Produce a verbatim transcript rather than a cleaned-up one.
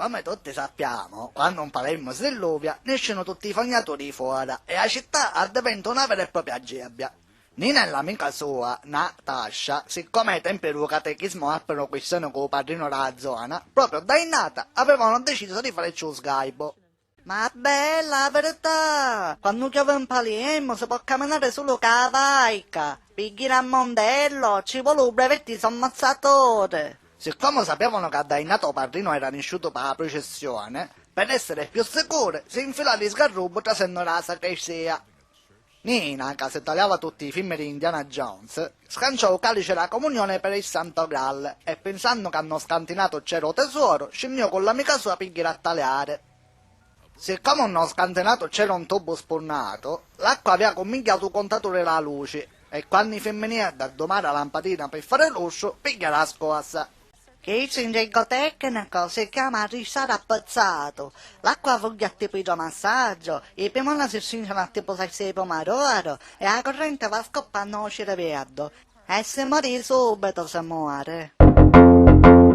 Comu tutti sappiamo, quannu 'n Palermu si diluvia, nescinu tutti i fognaturi di fora e a città addiventa una vera e propria gebbia. Nina e l'amica sua, Natascia, siccome ai tempi di lu catechismu appiru quistioni cu lu padrinu dâ zona, propriu ddà innata avevanu decisu di farici lu sgaibu. Ma bella la verità! Quannu chiovi 'n Palermu si pò caminari sulu câ vaica. Pi jiri a Mondello ci voli lu brevettu di sommazzaturi. Siccomu sapevanu ca ddà innata u parrinu era nisciutu pa la prucissioni, per essere più sicuri si infila di sgarrubu trasennu dâ sacristia. Nina, ca si taliava tutti i filmi di Indiana Jones, scanciò u calici dâ cumunioni per il Santo Graal e, pinsannu ca nnô scantinatu c'era u tesoru, scinnìu cu l'amica sua pi jiri a taliari. Siccomu nnô scantinatu c'era un tubu spurnatu, l'acqua avìa cummigghiatu u cuntaturi dâ luci e quannu i fimminieddi addumari a lampadina pi fari lustru, pigghiaru a scossa. Chistu in gergu tecnicu si chiama arristari appizzatu. L'acqua vugghi a tipu idromassaggiu, i pimuna si strincianu a tipu salsa di pumadoru e a currenti va scuppannu ô ciriveddu. E si mori subitu, si mori.